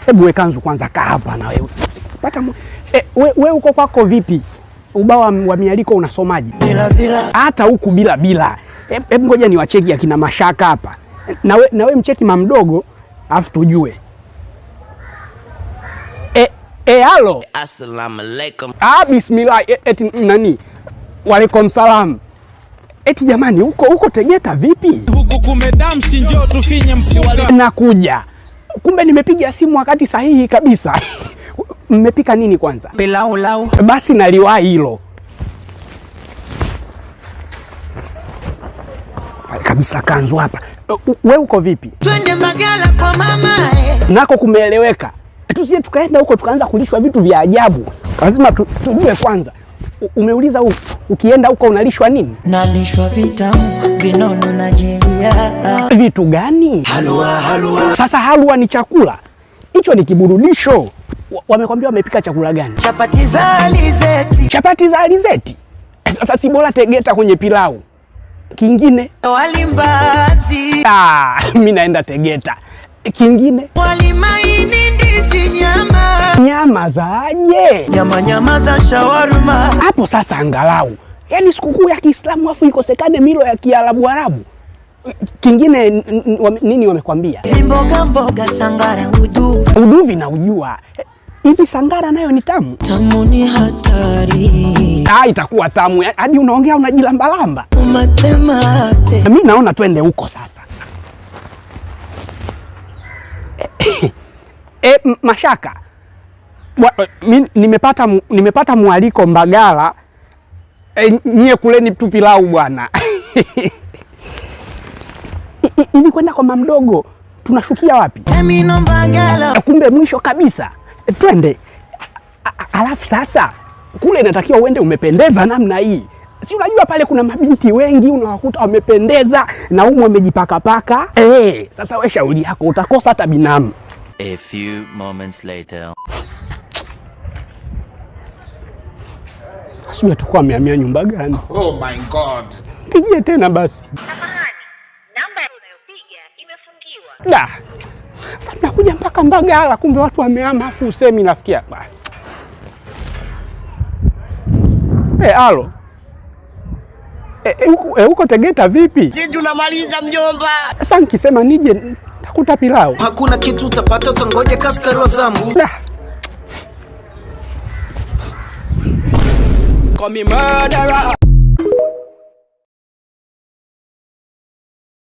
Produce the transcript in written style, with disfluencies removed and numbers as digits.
Hebu we kanzu kwanza, kaa hapa na wewe. Pata we uko kwako vipi? Ubao wa mialiko unasomaje? Bila bila. Hata huku bila bila. Hebu ngoja niwacheki akina Mashaka hapa. Na we mcheki mamdogo afu tujue. Halo. Assalamu alaikum. Ah, bismillah. Eti nani? Walaikum salam. Eti jamani, huko Tegeta vipi? Huku kumedamshi, njoo tufinye mfuka. Nakuja. Kumbe nimepiga simu wakati sahihi kabisa. Mmepika nini kwanza? Pilau lau. Basi naliwahi hilo. Kabisa kanzu hapa. We uko vipi? Twende Mbagala kwa mama eh. Nako kumeeleweka. Tusije tukaenda huko tukaanza kulishwa vitu vya ajabu. Lazima tujue kwanza. Umeuliza ukienda huko unalishwa nini? Nalishwa vitamu vinono na jelia. Vitu gani? Halua halua. Sasa halua ni chakula. Hicho ni kiburudisho. Wamekwambia wamepika chakula gani? Chapati za alizeti. Chapati za alizeti. Sasa si bora Tegeta kwenye pilau. Kingine? Wali mbaazi. Ah, mimi naenda Tegeta. Kingine? Wali maini ndizi nyama. Nyama za aje? Nyama nyama za shawarma. Hapo sasa angalau. Yaani sikukuu ya Kiislamu afu ikosekane milo ya Kiarabu Arabu. Kingine nini wamekwambia? Mboga mboga sangara uduvi. Uduvi na ujua. Hivi sangara nayo ni tamu? Tamu ni hatari. Ah, itakuwa tamu. Hadi unaongea unajilambalamba. Umatemate. Mimi naona twende huko sasa. Mashaka. Mi nimepata mwaliko Mbagala. Nyie kuleni tu pilau bwana. Hivi kwenda kwa mamdogo tunashukia wapi? Terminal Mbagala. Kumbe mwisho kabisa. Twende. Alafu sasa kule inatakiwa uende umependeza namna hii. Si unajua pale kuna mabinti wengi unawakuta wamependeza na umu wamejipakapaka. Sasa we shauri yako utakosa hata binamu. A few moments later. Sijui atakuwa amehamia nyumba gani. Oh my God. Pigie tena basi. Samahani, namba unayopiga imefungiwa. Da. Sasa nakuja mpaka Mbagala kumbe watu wamehama afu usemi nafikia. Ba. Halo. Huko Tegeta vipi? Sisi tunamaliza mjomba. Sasa nikisema nije takuta pilau. Hakuna kitu utapata, utangoja kaskari wa zamu. Da. Call me murderer.